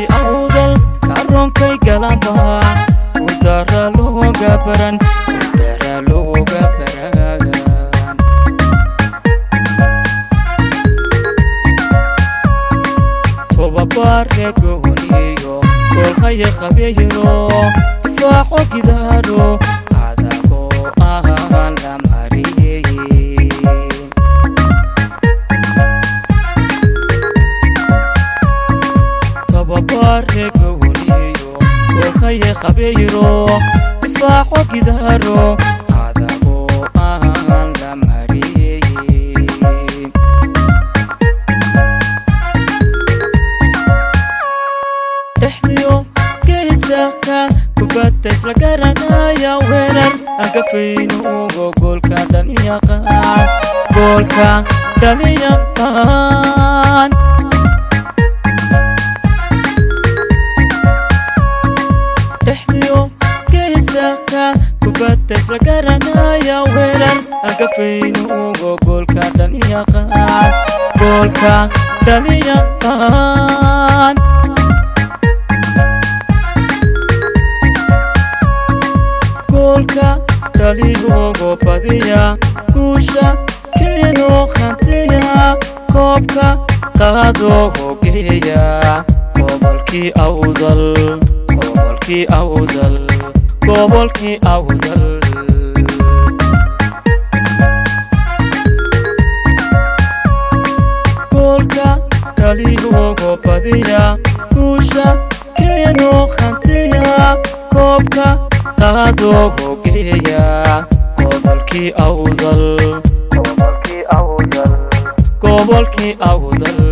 Gobolkii Awdal karoonkay galanba guuldara looga baran, guuldara looga baran. Tobabare gooniyo goolhaya khabiiro, difaaco gidaaro adagoo aan la mariyey. Tababare gooniyo goolhaya khabiiro, difaaco gidaaro adagoo aan la mariyey. Dhexdiyo geesaha kubadda isla garanaya, weerar agafaynu ugo goolka dhaliyaqaan, goolka dhaliyaqaan. Dhexdiyo geesaha kubadda isla garanaya, weerar agafaynu ugo goolka dhaliyaqaan, goolka dhaliyaqaan. Goolka dhaliyoogo badiya, guusha keeno hantiya, koobka qaadoogo geeya gobolkii Awdal, gobolkii Awdal, gobolkii Awdal. Goolka dhaliyoogo badiya, guusha keeno hantiya, koobka qaadoogo geeya gobolkii Awdal, gobolkii Awdal, gobolkii Awdal.